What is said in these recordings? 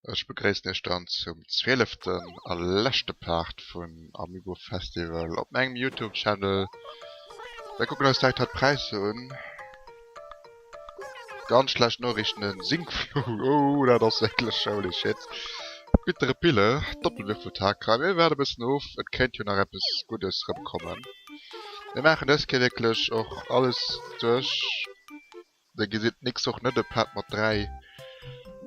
Ech begréissen iech dann zum zwieleften a leschte Part vun Amiibo Festival op mengem Youtube Channel. Mir kucken eis direkt hei d'Präisser un. Ganz schlecht Noriichten, den Sinkflug, oh dat ass wierklech holy shit. Bittere Pille, Doppelwürfeltag, mir waarde bëssen of, et kéint jo nach eppes Guddes rëmkommen. Mir maachen dës Kéier wierklech och alles duerch. Dir gesitt nix, och net e Pad mat 3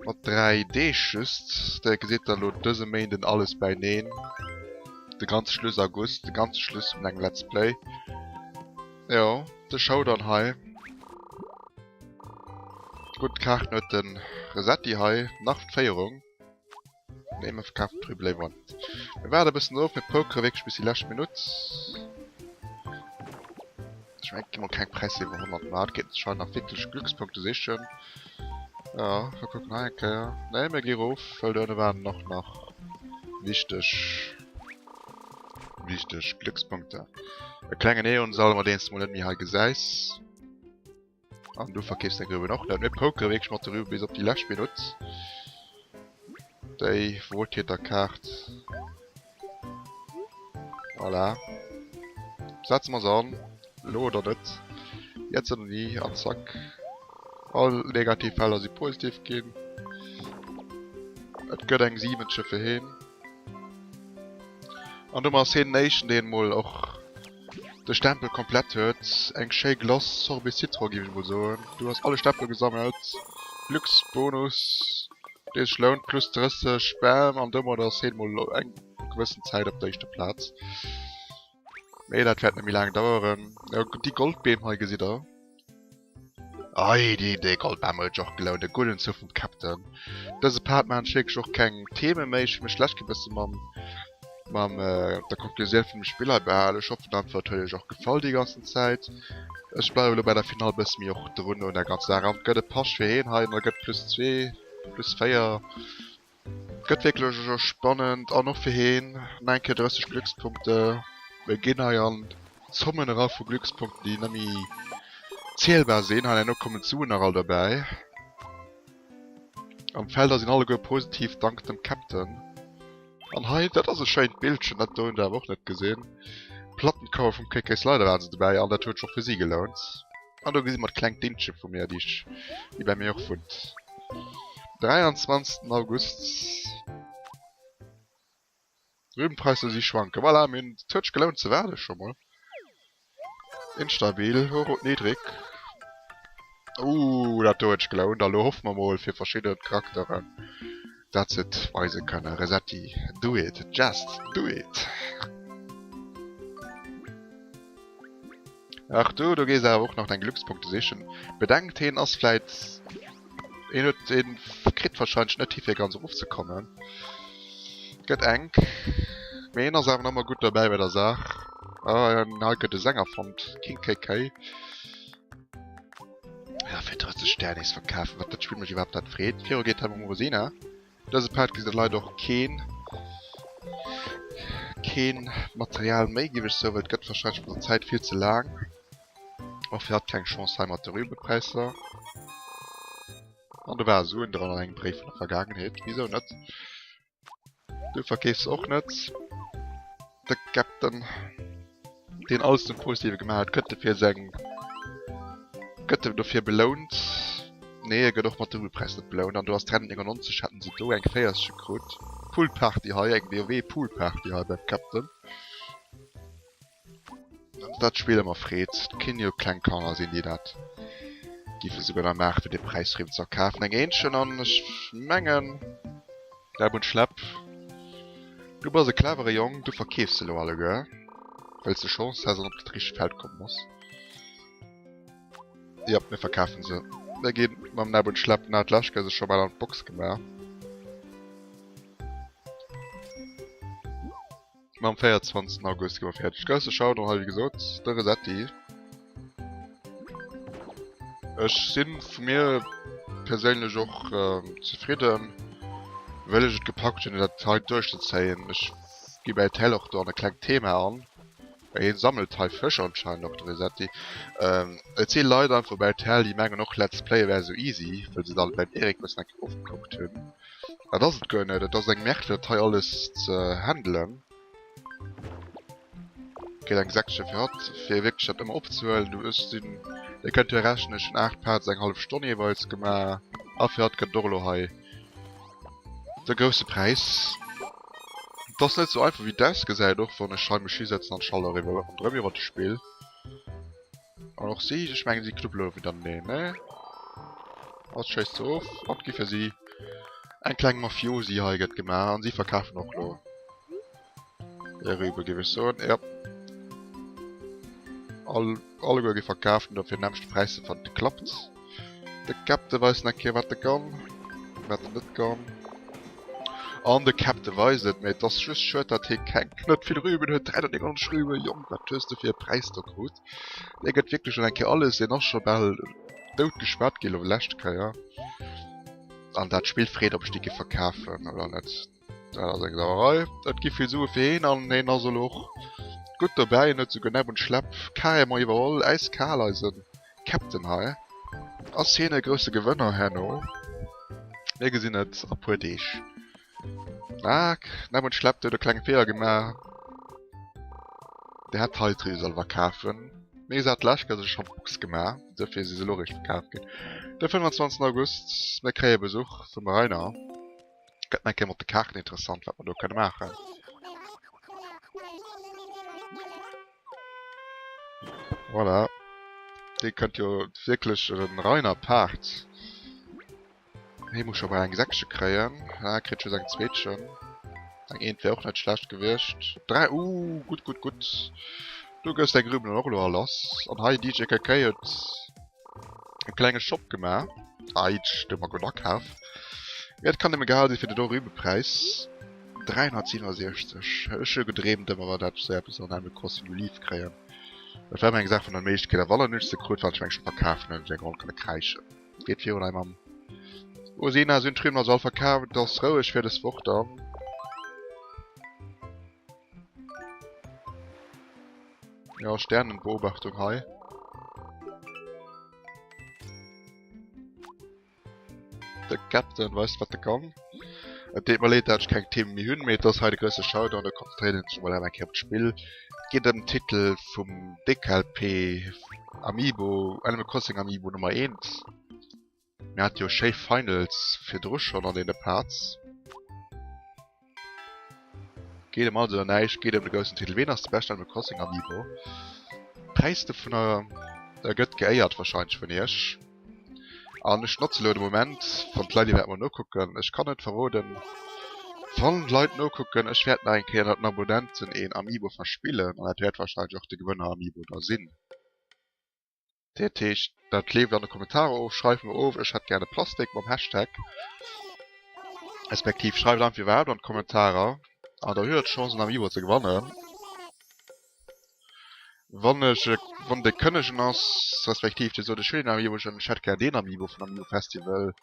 mat 3 Deeg just. Dir gesitt dann elo dëse Méinden alles bäineen, de ganze Schluss August, de ganze Schluss vun engem Let's Play. Jo, de Showdown hei. Gutt, d'Kaarten huet de Resetti hei, nach d'Féierung. Nee, mir verkafen d'Rue Bléiwer net. Mir waarde e bëssen of, mir pokere wierklech bis déi lescht Minutt. Ech mengen, et gi mol keng Präisser iwwer 100, ma et geet anscheinend nach wierklech Glückspunkte sichen. Ja, mir kucken hei eng Kéier. Nee, mir gi erof, well do ënne waren och nach wichteg, wichteg Glückspunkte. E klengen Neonsall, ma deen s de mol net méi hei gesäis. An du verkeefs deng Rüben och net. Mir pokere wierklech mat de Rübe bis op déi lescht Minutt. Déi Wohltäterkaart. Voilà. Setze mer se an. Elo oder net. Jetzt oder nie. An zack. All negativ Felder si positiv ginn. Et gëtt eng Siwentche fir heen. An domat ass heen den éischten, deen mol och de Stempel komplett huet. Eng schéi Glace Sorbet Citron géif ech mol soen. Du has alle Stempel gesammelt. Glücksbonus dee sech lount, plus 30, bam, an domat ass heen mol eng gewëssen Zäit op der éischter Plaz. Mee dat wäert net méi laang daueren. Jo, déi Goldbeem hei gesitt der. Ei, déi, dee Goldbam huet sech och gelount, e gudden Zuch vum Captain. Dëse Part maachen ech wierklech och keng Theme méi. Ech hu mech d'lescht Kéier bësse mam, mam der Konklusioun vum Spill hei behalen. Ech hoffen einfach, et huet iech och gefall déi ganzen Zäit. Ech bleiwe lo bei der Finale bësse méi och drun un der ganzer Saach. An et gëtt e Pasch fir heen hei, an da gëtt plus zwee, plus 4. Gëtt wierklech elo spannend an och fir heen nach eng Kéier 30 Glückspunkte. Mir ginn hei an Zommen era vu Glückspunkten déi net méi zielbar sinn. Hei herno kommen d'Suen nach all derbäi. An d'Felder sinn alleguer positiv dank dem Captain. An hei, dat ass e schéint Bildchen, dat do hunn der awer och net gesinn. Plattencover vum KK Slider waren se dobäi an dat huet sech och fir si gelount. An do gesi mer d'klengt Dingche vu mir, déi ech, déi bei mir och wunnt. 23. August. Rübenpreisser si schwanken. Voilà, mir hunn, et huet sech gelount ze waarde scho mol. Instabil, hoch und niedrig. Ooh, dat do huet sech gelount. A lo hoffe mer mol fir verschidde Charakteren, dat se et weise kënnen. Resetti, do it, just do it! Ach du, du gees awer och nach deng Glückspunkte sichen. Bedenkt, heen ass vläit, heen huet, heen kritt wahrscheinlech net hi fir ganz erofzekommen. Gëtt enk. Mee heen ass awer nach ëmmer gutt dobäi bei der Saach. Ah, an hei gëtt e Sänger fonnt, King KK. Ja, fir 30 Sternis verkafen, wat dat Spill mech iwwerhaapt dat freet. Viru geet hei mam Rosina. Dëse Part gesitt der leider och keen keen Material méi, géif ech soen, well et gëtt wahrscheinlech mat der Zäit vill ze laang. Och fir hatt keng Chance hei mat de Rübepräisser. An do war Suen dran an engem Bréif vun der Vergaangenheet. Wisou net? Du verkeefs och net. De Captain. deen alles zum Positive gemaach huet, gëtt dofir seng gëtt dofir belount. Nee, e gëtt och mat de Rubelpräis net belount. An do ass d'Rennen 99, hätten se do eng 40 gekrut. Poolparty hei, eng WoW Poolparty hei beim Captain. Dat Spill ëmmer freet. Et kéint jo kleng Kanner sinn, déi dat géife souguer nach maachen, fir de Präis rëm ze erkafen. Eng Eentchen an ech mengen. Schlepp und Schlepp. Du bass e clevere Jong, du verkeefs se elo alleguer, well s de Chance has an op dat richtegt Feld komm bass. Jop, mir verkafen se. Mir gi mam Nepp und Schlepp na d'lescht Kéier se scho bal an d'Box gemaach. Mam 24. August gi mer fäerdeg. Grousse Showdown hei, wéi gesot, de Resetti. Ech si vu mir perséinlech och zefridden, wëll ech et gepackt hunn, dat hei duerchzezéien. Ech gi bei rtl och do an e klengt Thema an, well hien sammelt hei Fësch anscheinend och, de Resetti. Et si Leit einfach bei rtl, déi mengen och Let's Playe wär esou easy, wëll se et alt beim Eric bëssen eng Kéier ofgekuckt hunn. Dat ass et guer net, et ass eng Merde fir dat hei alles ze handelen. Kritt eng Säckche fir hatt, fir wierklech dat ëmmer opzehuelen. Du, ech sinn, dir kënnt jo rechnen, ech hunn 8 Parts eng hallef Stonn jeeweils gemaach. A fir hatt gëtt et och elo hei de grousse Präis. Et ass net sou einfach wéi et ausgesäit, och wann ech hei mech hisetzen an d'Schall eriwwer ronderëm iwwer d'Spill. An och si, ech mengen si knuppele elo wieder nee, ne? Hatt schéisst se of, hatt gi fir si. Eng kleng Mafiosi hei gëtt gemaach an si verkafen och lo eriwwer, géif ech soen. Ja. All, alleguer gi verkaaft an dofir nämmlechte Präisser wann et klappt. De Captain weist nach eng Kéier wat e kann, wat en net kann. An de Captain weist et, mee et ass just schued dat hie keng, net vill Rüben huet, 399 Rüben, Jong wat hues de fir e Präis do krut. Dee gëtt wierklech elo eng Kéier alles, deen ass scho bal dout geschwat gi lo lescht Kéier. An dat Spill freet ob ech déi géif verkafen oder net. Dat ass eng Sauerei. Et gi vill Sue fir heen an heen ass elo och gutt dobäi, en huet souguer Näpp und Schläpp carrément iwwerholl, äiskal eisen Captain hei. Ass hien e grousse Gewënner herno? Mir gesinn et a puer Deeg. Ah, Näpp und Schläpp, der huet e klenge Feeler gemaach. Der hätt d'Heizree solle verkafen. Mee se hat d'lescht Kéier sech schonn d'Box gemaach, duerfir si se elo eréischt verkaf ginn. De 25 August, mir kréie Besuch vum Rainer. Gëtt nach eng Kéier mat de Kaarten interessant, wat mer do kënne maachen. Voilà. Dee kënnt jo wierklech den Rainer Part. Hee muss scho bal eng Säckche kréien. Ah, kritt just eng zweetchen. Eng eent wär och net schlecht gewiescht. 3, uh, gutt, gutt, gutt. Du gëss deng Rüben och elo all lass. An hei DJ KK huet e klenge Shop gemaach. Aitsch, do hu mer gutt akaf. Mee et kann nëmme gehal sinn fir de do Rübepräis. 367. Ech hu gedreemt ëmmer wat dat sou eppes an Animal Crossing New Leaf kréien. Dat war ëmmer eng Saach vun der Méiglechkeet. A wann en ech se krut, wat ech meng scho verkafen hunn, ech eng Ronn kënne kräischen. Geet virun hei mam Ursina. Sinn d'Rüben also all verkaf. Et ass roueg fir des Woch dann. Ja, Sternenbeobachtung hei. De Captain weist wat e kann. Et deet mer leed dat ech keng Themen méi hunn, mee et ass hei de grousse Showdown, do konzentréiert een sech mol awer eng Kéier op d'Spill. Et geet ëm den Titel vum DKLP Amiibo, Animal Crossing Amiibo Nummer 1. Mir hate jo schéi Finals virdru schonn an deene Parts. Geet ëm alles oder näischt, geet ëm de groussen Titel. Ween ass de beschten Animal Crossing Amiibo? Präis dovunner gëtt geéiert wahrscheinlech vun iech. An ech notze lo de Moment, wann d'Leit iwwerhaapt mol nokucken, ech kann net verroden, wann d'Leit nokucken, ech wäert nach eng Kéier ënnert den Abonnenten een Amiibo verspillen an dat wäert wahrscheinlech och de Gewënner Amiibo da sinn. Dat heescht, dat leeft an de Kommentarer of. Schreift mer of, ech hätt gär de Plastik mam Hashtag. Respektiv schreift einfach iwwerhaapt an d'Kommentarer an der huet der d'Chance en Amiibo ze gewannen. Wann ech, wann de kënnegen ass, respektiv dir sot ech hunn een Amiibo schonn, ech hätt gär deen Amiibo vum Amiibo Festival,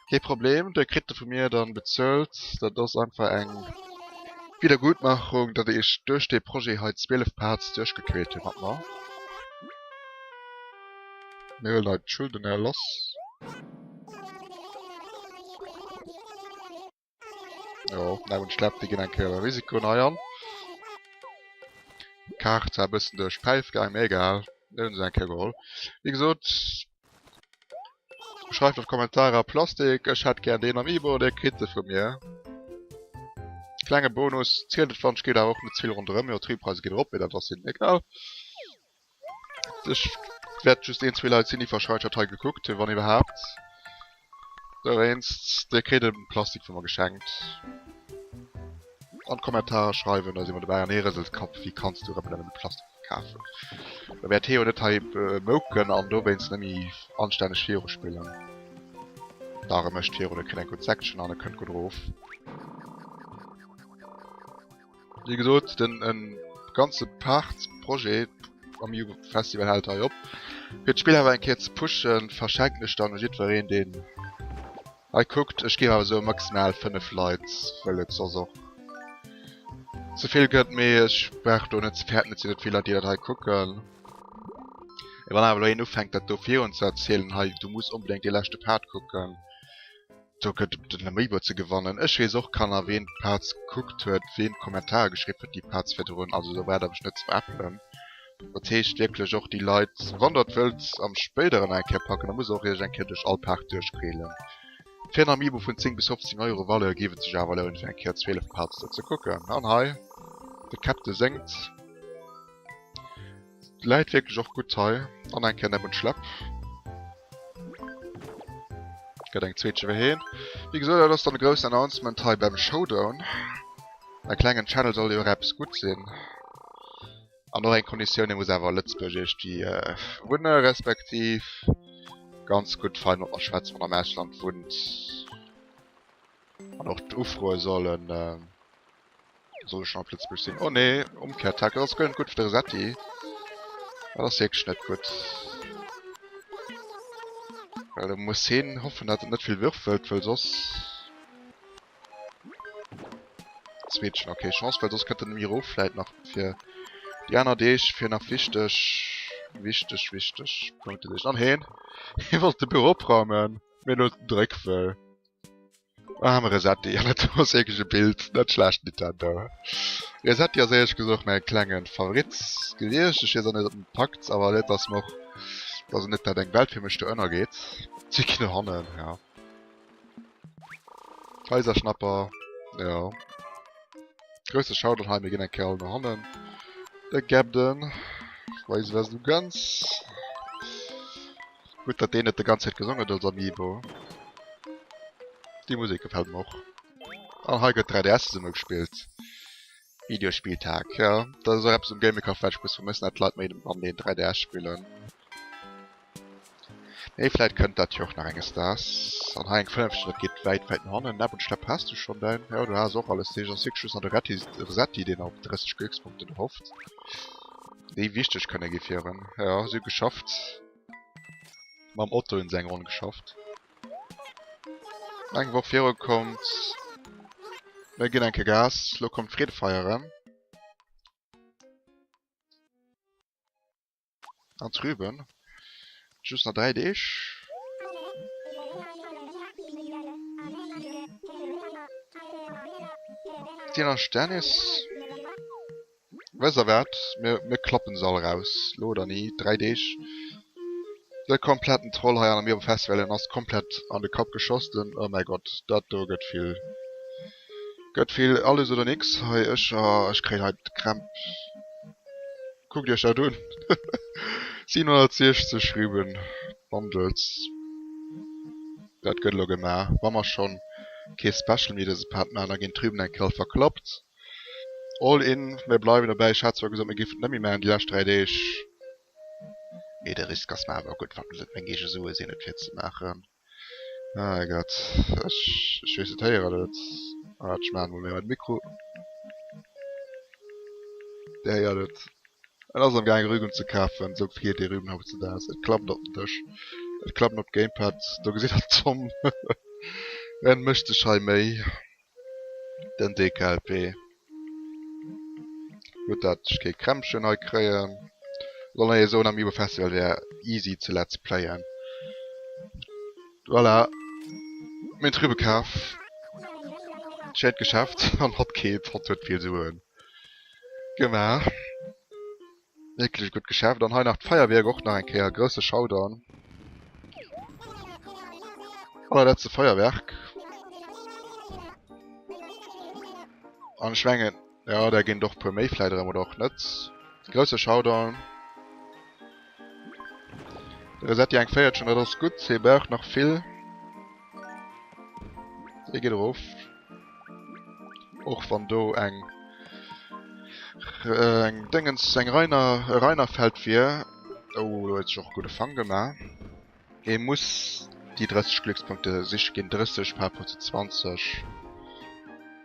Kee Problem, dir kritt e vu mir dann bezuelt. Dat ass einfach eng Wiedergutmachung, datt ech duerch dee Projet hei 12 Parts duerchgequält hunn mat mer. Mir huelen hei d'Schuldenerlass. Jo, Näm und Schlepp, déi ginn eng Kéier Risikoen hei an. D'Kaart war e bëssen duerch d'Päif gaang, mee egal, mir hunn se eng Kéier geholl. Wéi gesot, schreift an d'Kommentarer Plastik, ech hätt gär deen Amiibo, dir kritt e vu mir. Klenge Bonus, zielt et wann ech geet awer och net ze vill ronderëm, jo d'Repreise ginn erop, mee dat ass hinnen egal. Ech wäert just een, zwee Leit sinn, déi wahrscheinlech dat hei gekuckt hunn, wann iwwerhaapt. Dowéinst, dir kritt e Plastik vu mer geschenkt. An d'Kommentarer schreiwen, da si mer dobäi. An ee rëselt Kapp, wéi kanns du erëm nëmmen e Plastik verkafen? Da wäert hee jo net hei mouken an dowéinst net méi anstänneg viruspillen. Dach, e mécht virun, e kritt eng gutt Section an e kënnt gutt erof. Wéi gesot, den en ganze Part Projet am Jugo Festival hält hei op. Fir d'Spill awer eng Kéier ze pushen, verschenken ech dann u jiddwereen deen hei kuckt. Ech géif awer soe maximal 5 Leit, wëll et soss och ze vill gëtt. Mee ech brauch do net ze fäerten, et sinn net vill Leit déi dat hei kucken. Mee wann awer elo een ufänkt dat do virun ze erzielen, hei du muss onbedéngt dee leschte Part kucken. Do gëtt et den Amiibo ze gewannen. Ech weess och Kanner ween d'Parts gekuckt huet, ween Kommentare geschriww huet déi Parts virdrun, also do braucht der mech net ze veräppelen. Dat heescht wierklech och déi Leit, wann der et wëllt am spéideren eng Kéier packen, da musst der och iech eng Kéier duerch all Part duerchquälen. Fir en Amiibo vun 10 bis 15 Euro Valeur géif et sech awer lounen fir eng Kéier 12 Parts do ze kucken. An hei de Captain séngt. Läit wierklech och gutt hei. An eng Kéier Nepp und Schlepp. Gëtt eng zweetche fir heen. Wéi gesot, dat ass dann e groussen Announcement hei beim Showdown. Mäi klengen Channel soll jo och eppes gutt sinn. An och eng Konditioun, e muss awer a Lëtzebuerg iergendwéi wunne respektiv ganz gutt fein mat mer schwätzen, wann am Ausland wunnt. An och d'Ufroe sollen. Soll ech schon op Lëtzebuerg sinn? Oh nee, Umkehrtakt, dat ass guer net gutt fir de Resetti. Dat ass wierklech net gutt. Well do muss heen hoffen, dat en net vill würfelt, well soss... Zweetchen, okay, Chance, well soss kënnt en méi erof vläit nach fir déi aner Deeg, fir nach wichteg, wichteg, wichteg Punkte sichen. An heen, hee wollt de Büro opraumen, mee en huet den Dréck wëll. Ah, Resetti, ja, dat ass wierklech e Bild, net schlecht Nintendo. Resetti ass éierlech gesot mäi klengen Favorit gewiescht. Ech weess och net ob en et packt, awer net dass mer och, dass et net dat eng Welt fir mech do ënnergeet. Si ginn no hannen, ja. Kaiserschnapper, ja. Grousse Shoutout hei, mir ginn eng Kéier all no hannen. De Gabden, weis was du ganz. Gutt dat deen net de ganz Zäit gesongen huet als Amiibo. Déi Musek gefält mer och. An hei gëtt 3DS zesumme gespillt. Videospilltag, jo dat ass och eppes um Gaming Café wat ech muss vermëssen, dat d'Leit méi mateneen 3DS spillen. Mee vläit kënnt dat jo och nach enges Daags. An hei eng Fënnefchen, dat geet wäit wäit no hannen. Näpp und Schlepp has du schonn däin? Jo du has och alles. Dat heescht et ass wierklech just nach de Retti Resetti deen op 30 Gléckspunkten hofft. Déi wichteg kënne gi fir en. Jo si hu geschafft. Mam Otto hunn se eng Ronn geschafft. Eng Woch viru kommt. Mir ginn eng Kéier Gas. Lo kommt d'Freedefeier erëm. An d'Rüben. Just nach 3 Deeg. D'Tina Sternis. Wësst der wat, mir, mir klappen se all eraus, lo oder ni, 3 Deeg. De kompletten Troll hei an Amiibo Festival, en ass komplett an de Kapp geschoss, den, oh mäi Gott, dat do gëtt vill, gëtt vill, alles oder nix hei, ech, oh, ech kréien hei d'Krämp, kuckt iech dat un, 760 Rüben Bundles, dat gëtt elo gemaach, wa mer schonn kee Special méi dëse Part maachen, da ginn d'Rüben eng Kéier all verklappt. All in, mir bleiwen dobäi. Ech hat zwar gesot, mir géifen et net méi maachen déi lescht 3 Deeg, mee de Risk ass mer awer gutt, wann et meng eege Sue sinn, et fir ze maachen. Ah Gott, ech, ech weess net, héiert et? Waart, ech maachen emol méi bei de Mikro. Dir héiert et. En ass am gaange Rüben ze kafen, esou freet ee Rüben hautzedaags. Et klappt op den Dësch, et klappt op d'Gamepad, do gesitt der d'Zomm. En mécht sech hei Méi. Den DKLP. Gutt dat ech kee Krämpchen hei kréien. Soll een soen Amiibo Festival wär easy ze let's playen. Voilà. Mir hunn d'Rübe kaf. Schéint Geschäft an hatt keeft. Hatt huet vill Suen gemaach. Wierklech gutt Geschäft. An hei nach d'Feierwierk och nach eng Kéier. Grousse Showdown. Allerletzte Feuerwerk. An ech mengen, ja, da ginn doch puer méi vläit erëm oder och net. Grousse Showdown. De Resetti eng Véiertchen, dat ass gutt. Hie brauch nach vill. Dee geet erof. Och wann do eng eng Déngens, eng Rainer, e Rainerfeld wier. Oh, do huet sech och e gudde Fang gemaach. Hie muss déi 30 Glückspunkte siche ginn. 30 par rapport zu 20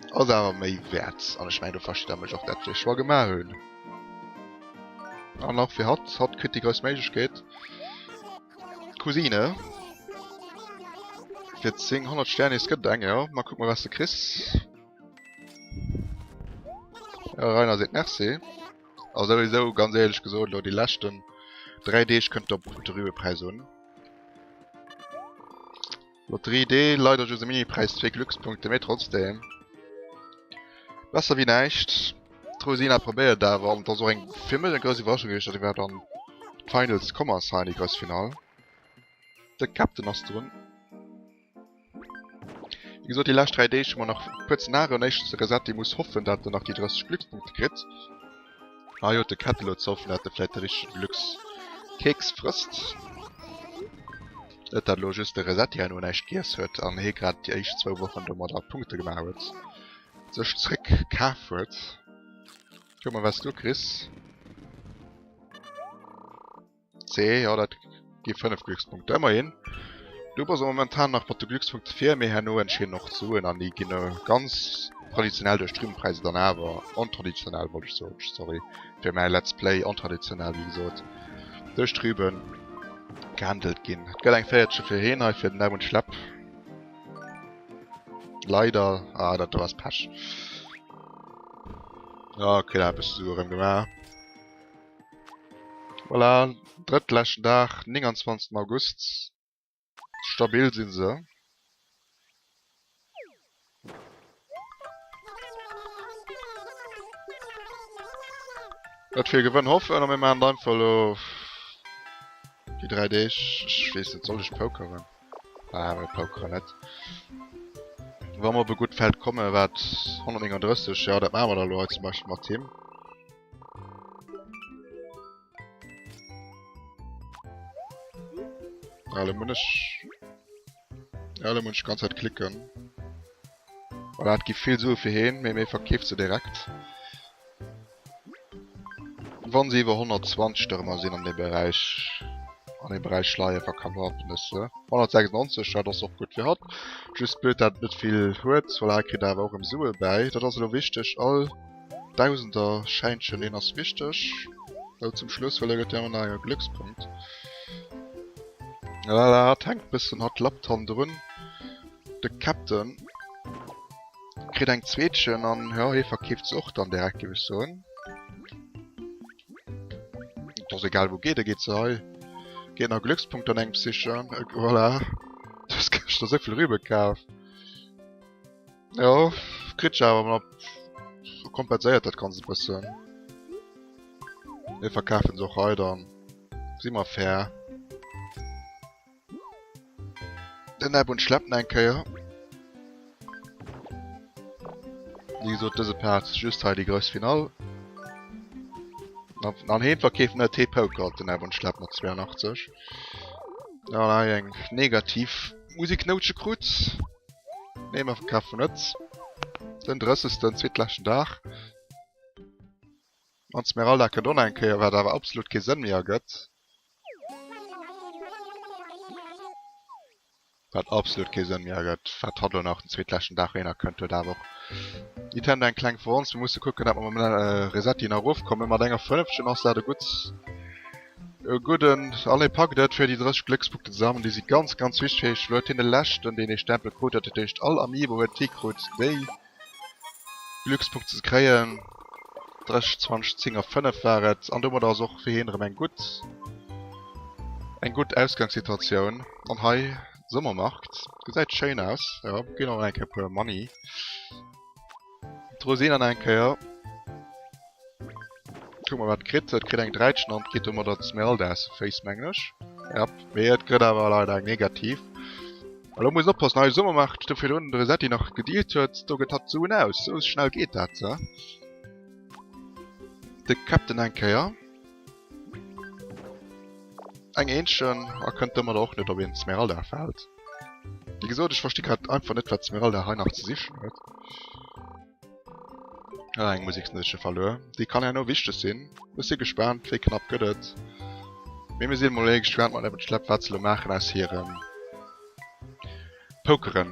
ass awer méi wäert. An ech mengen, do verstitt der mech och, dat ech dee Choix gemaach hunn. An och fir hatt, hatt kritt déi grouss Méiglechkeet. Cousine. Fir 10, 100 Sternis gëtt et eng, jo. Ma kuck mol, wat s de kriss. Ja, Rainer seet Merci. A souwisou, ganz éierlech gesot, elo déi leschten 3 Deeg kënnt op de Rübepräis un. Lotterie D, leider just e Minipräis, zwee Glückspunkte, mee trotzdem. Besser wéi näischt. D'Rosina probéiert awer, an et ass och eng fir mech eng grouss Iwwerraschung gewiescht, datt iwwerhaapt an d'Finals komm ass hei an déi grouss Finall. De Captain ass drun. Wéi gesot, déi lescht 3 Deeg hu mer nach e puer Zenarioen. Éischtens de Resetti muss hoffen, dat en nach déi 30 Glückspunkte kritt. Hei huet de Cat elo ze hoffen, dat e vläit de richtege Glückskeks frësst. Net dat elo just de Resetti herno näischt giess huet an hee grad déi éischt zwou Wochen domadder Punkte gemaach huet, sech zréck kaf huet. Kuck mol wat s du kriss. C, jo dat gi 5 Glückspunkte, ëmmerhin. Du bass momentan nach mat de Glückspunkte vir, mee herno entscheeden och d'Suen an déi ginn ganz traditionell duerch d'Rübenpräisser dann awer, ontraditionell wollt ech soen, sorry fir mäi Let's Play, ontraditionell wéi gesot, duerch d'Rüben gehandelt ginn. Et gëtt eng Véiertche fir heen hei fir den Edmund Schlepp. Leider, ah dat do ass Pech. Ja, okay, da eppes Sue erëm gemaach. Voilà, drëttleschten Dag, 29 August. Stabil sinn se. Net fir Gewënn hoffen a mir maachen et einfach elo déi 3 Deeg. Ech weess net, soll ech pokeren? Ah, mir pokeren net. Wa mer op e gutt Feld kommen, wat 139, jo dat maache mer da elo hei zum Beispill mat him. Alle muss ich. Alle muss ich ganz Zeit klicken. Voilà, et gi vill Sue fir heen, mee méi verkeeft se direkt. Wann se iwwer 120 dorëmmer sinn an deem Beräich, an deem Beräich leien, verkafen ech se. 196, dat ass och gutt fir hatt. Just blöd, dat et net vill huet. Voilà, kritt awer och erëm Sue bäi. Dat ass elo wichteg, all Dausender Schäinchen, deen ass wichteg. Elo zum Schluss, well e gëtt jo ëmmer nach e Gléckspunkt. Voilà, hatt hänkt bëssen, hatt lappt hannendrun. De Captain kritt eng zweetchen an jo, hie verkeeft se och dann direkt, géif ech soen. Et ass egal wou geet, e geet se hei, geet nach Gléckspunkt an engem sichen. Voilà, du hues gëschter esou vill Rübe kaf. Jo, kritt ech awer mat kompenséiert dat ganzt e bëssen. Mir verkafen se och hei dann. Si mer fair. Den App und schleppen eng Kéier. Wéi gesot, dëse Part just hei déi grouss Finall. An heen verkeeft net, hee pokert den App und Schlepp mat 82. An hei eng negativ Musiknoutche krut. Nee, mer verkafen net. Den 30. Zweetleschten Dag. An d'Smeralda kënnt och nach eng Kéier, wat awer absolut kee Sënn méi ergëtt. Wat absolut kee Sënn méi ergëtt, wat hatt elo nach den zweetleschten Dag eener kënnt, huet awer och Nintendo eng kleng fir ons. Mir musse kucken, dat mer mam Resetti nach erofkommen. Mat enger Fënnefchen ass dat e gutt. E gudden, allez packt et fir déi 30 Gléckspunkte ze sammeln, déi si ganz ganz wichteg. Elo huet hien de leschten deen ee Stempel krut huet, dat heescht all Amiibo huet hikrutt déi Glückspunkte ze kréien. 30, 20, 10 a 5 war et an domadder ass och fir hien erëm eng gutt eng gutt Ausgangssituatioun. An hei Sommermarkt gesäit schéin aus, jo ginn och eng Kéier puer Money. D'Rosina nach eng Kéier. Kucke mer wat kritt. Et kritt eng Dräitschen an geet domadder d'Smeralda aus de Féiss mengen ech. Jap, mee et kritt awer leider eng negativ. Elo muss een oppassen, hei Summermaart, do virdrun de Resetti nach gedealt huet, do gëtt hatt d'Suen aus. Sou schnell geet dat. De Captain eng Kéier. Eng Eentchen a kënnt domadder och net op een Smeralda-Feld. Wéi gesot, ech versti grad einfach net, wat d'Smeralda hei nach ze sichen huet. Ah, eng Museksnoutche verluer. Déi kann herno wichteg sinn. Ech si gespaant, wéi knapp gëtt et. Mee mir sinn emol gespaant mat Evan Schlepp, wat se elo maachen aus hirem Pokeren.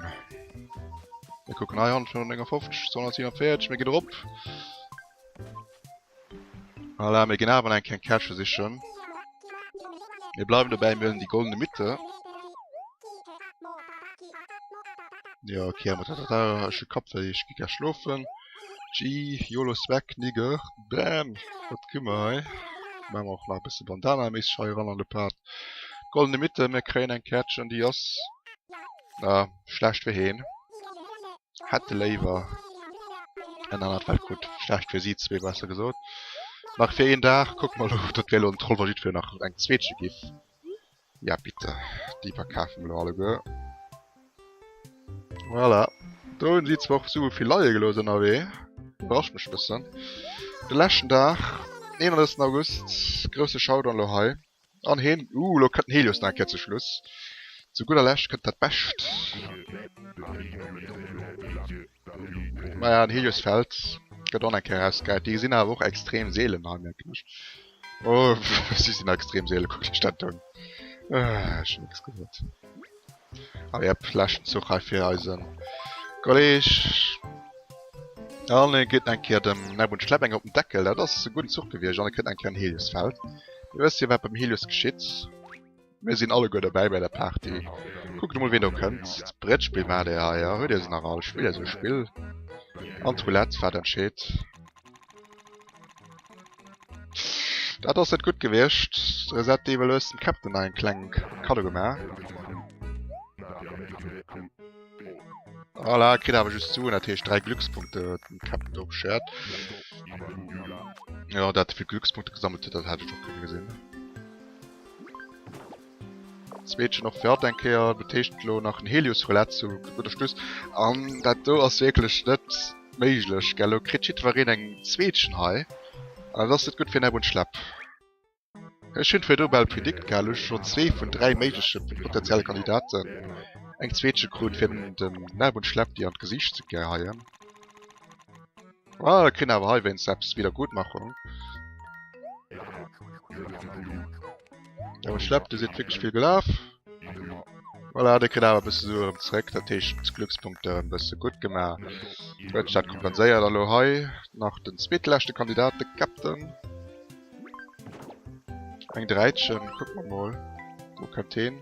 Mir kucken hei 159, 247, mir ginn erop. Voilà, mir ginn awer eng kleng Käsche sichen. Mir bleiwen dobäi, mir huelen déi goldene Mitte. Ja, okay, aber da, da, ech hu Kappwéi, ech gi gär schlofen. G, YOLO Swag, Nigger, Bam! Wat gi mer hei? Maache mer och nach e bësse Bandana-méisseg hei eran an de Part. Goldene Mitte, mir kréien eng Kärtchen, déi ass. Na, schlecht fir heen. Hätt e léiwer en anert Feld krut. Schlecht fir si zwee, besser gesot. Nach fir een Dag. Kucke mer elo, dat wär elo en Troll, wa jiddwereen nach eng zweetche giff. Ja bitte, déi verkafe mer elo alleguer. Voilà. Do hunn si zwar och sou vill leie gelooss ënnerwee. Iwwerrascht mech e bëssen. De leschten Dag, 31. August, grousse Showdown elo hei. An heen, uh, elo kënnt den Helios nach eng Kéier zu Schluss. Zu gudder Lescht kënnt dat Bescht. Maja, den Helios fällt. Gëtt och nach eng Kéier erausgehäit. Déi sinn awer och extrem seelen hei, mierken ech. Oh, si sinn extrem seelen, kuckt iech dat un. Ech hunn nix gesot. Awer jep, leschten Zuch hei fir eise Kolleg. An e geet eng Kéier dem Näpp und Schlepp eng op den Deckel. Dat ass e gudden Zuch gewiescht. An e kritt eng Kéier en Heliosfeld. Dir wësst jo, wat beim Helios geschitt. Mir sinn alleguer dobäi bei der Party. Kuckt emol, ween do kënnt. D'Brettspill maacht Dir hei, jo? Huet Dir se nach all? Spillt Dir esou e Spill? An d'Roulette, wat entscheet? Dat ass net gutt gewiescht. Reset Devil hues dem Captain nach eng kleng Kaddo gemaach. Voilà, kritt awer just Suen, dat heescht 3 Glückspunkte huet den Captain do beschert. Jo, dat e vill Glückspunkte gesammelt huet, dat hat ech och kënne gesinn. Zweetchen och fir hatt eng Kéier, dat heescht elo nach en Helios Roulette zu gudder Schluss. An dat do ass wierklech net méiglech, gell? Elo kritt jiddwereen eng Zweetchen hei an dat ass net gutt fir Näpp und Schlepp. Ech hunn virdu bal predict gehat, elo hu schonn zwee vun 3 méigleche potenzielle Kandidaten eng Zweetche krut fir dem Näpp und Schlepp déi an d'Gesiicht ze geheien. Ah, kritt awer hei wéinst eppes Wiedergutmachung. Awer schlepp, du sidd wierklech vill gelaf. Voilà, de kritt awer e bësse Sue erëm zréck, dat heescht Glückspunkte e bësse gutt gemaach. Huet sech dat kompenséiert. A lo hei nach den zweetleschte Kandidat, de Captain. Eng Dräitchen, kucke mer mol, wou kënnt heen?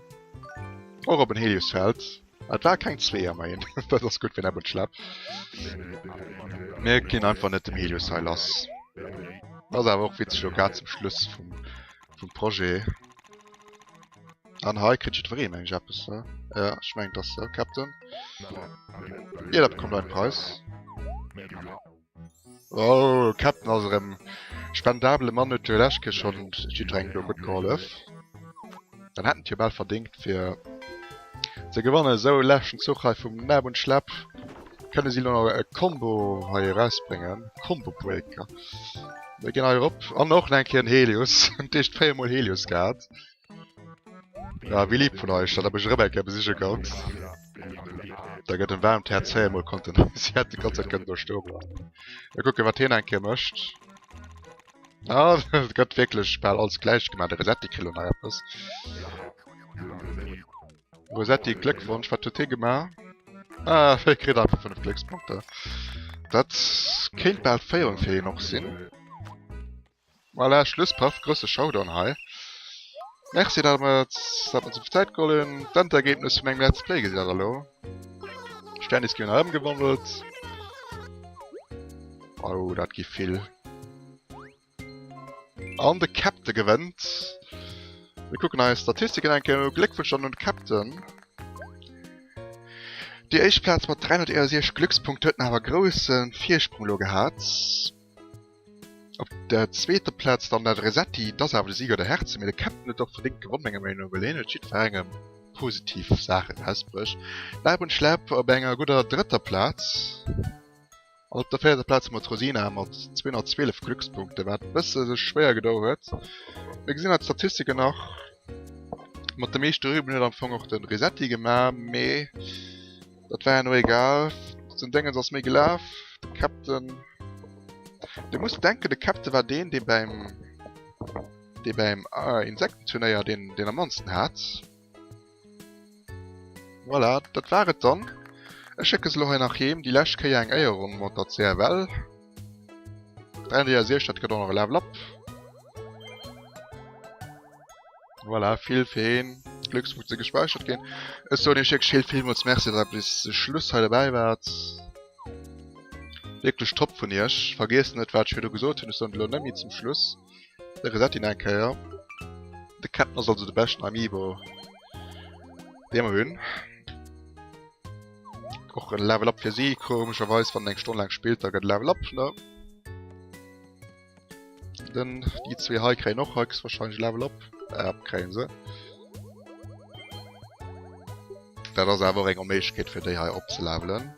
Och op en Heliosfeld. Et war keng Zweeër méi, dat ass gutt fir Näpp und Schlepp. Mir ginn einfach net dem Helios hei lass. Ass awer och witzeg lo grad zum Schluss vum, vum Projet. An hei kritt jiddweree meng ech eppes, ne? Ja, ech mengen et ass sou, Captain. Jeder bekommt einen Preis. Oh, Captain ass erëm spendabele Mann, huet jo lescht Kéier schonn jiddwerengem do gutt gehollef. Dann hätten et jo bal verdéngt fir ze gewannen. Esou, leschten Zuch hei vum Näpp und Schlepp. Kënne si lo nach e Combo hei erausbréngen? Combo Breaker. Mir ginn hei erop an och nach eng Kéier en Helios. Dat heescht 4 mol Helios gehat. Ja, wéi lieb vun eich, datt der mech erëm eng Kéier besiche kommt. Da gëtt en waarmt Häerz 4 mol konnten. Si hätt déi ganz Zäit kënnen do stoe bleiwen. Mir kucken, wat hien eng Kéier mécht. Ah, et gëtt wierklech bal alles gläich gemaach. De Resetti kritt elo nach eppes. Rosetti, Gléckwonsch, wat huet hie gemaach? Ah, hie kritt einfach 5 Gléckspunkter. Dat kéint bal d'Féierung fir hien och sinn. Voilà, Schlusspaff, grousse Showdown hei. Merci, dat mer dat mer sou Zäit geholl hunn. D'Endergebnis vun engem Let's Play gesitt der elo. Sternis ginn nach ëmgewandelt. Oh, dat gi vill. An de Captain gewënnt. Mir kucken eis Statistiken eng Kéier un. Gléckwunsch dann un de Captain. Déi éischt Plaz mat 361 Glückspunkte huet en awer grousse Virsprung elo gehat. Op der zweeter Plaz dann den Resetti, dat ass awer de Sieger der Herzen, mee de Captain huet och verdéngt gewonn menger Meenung no, well hien huet jiddwerengem positiv Saachen erausbruecht. Leib und Schlepp op enger gudder drëtter Plaz an op der véierter Plaz hu mer d'Rosina mat 212 Glückspunkte, wat e bësse sech schwéier gedo huet. Mir gesinn hei d'Statistiken nach. Mat de meeschte Rüben huet am Fong och de Resetti gemaach, mee Dat war herno egal. Den Déngens ass méi gelaf. De Captain. Du muss denken, de Captain war deen, dee beim dee beim äh, Insektenturnéier deen, deen am mannsten hat. Voilà, dat war et dann. Ech schécke se lo hei nach heem. Déi lescht Kéier eng Éierronn mat der CFL. 363, dat gëtt och nach e Level Up. Voilà, vill fir heen. Glückspunkte si gespäichert ginn. Ech soen iech wierklech vill, villmools Merci, datt der bis zum Schluss hei dobäi waart. Wierklech top vun iech. Vergiesst net, wat ech virdu gesot hunn. Ech soen et elo net méi zum Schluss. De Resetti nach eng Kéier. De Captain ass also de beschten Amiibo, dee mer hunn. Och en Level Up fir si, komescherweis, wann en eng Stonn laang spillt, da gëtt e Level Up, ne? Den, déi zwee hei kréien och höchstwahrscheinlech Level Up. Äh, kréien se. Dat ass awer och eng Onméiglechkeet fir déi hei opzelevelen.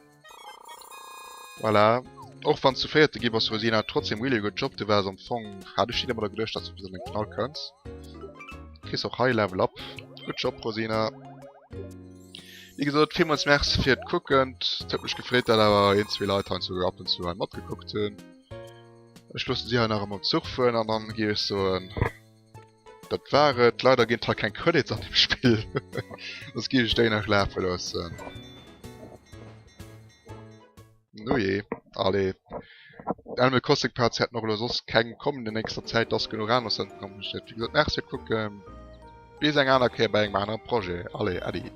Voilà. Och wann du Véierte gi bass, Rosina, trotzdem really good job. Du waars am Fong, hat ech net ëmmer geduecht, dass du bis an den Finall kënns. Kriss och hei Level Up. Good job, Rosina. Wéi gesot, villmools Merci fir d'Kucken. Et huet mech gefreet, dat awer een, zwee Leit hei zu ab und zu hei matgekuckt hunn. Ech loosse si hei nach emol Zuch fueren an dann géif ech soen, dat war et. Leider ginn et hei keng Credits an dem Spill, soss géif ech déi nach lafe loossen. Nujee, allez. Animal Crossing Parts hätten och elo soss keng kommen in nächster Zäit, ass genuch aner Sënn kommen. Wéi gesot, Merci fir d'Kucken. Bis eng aner Kéier bei engem anere Projet. Allez, Äddi.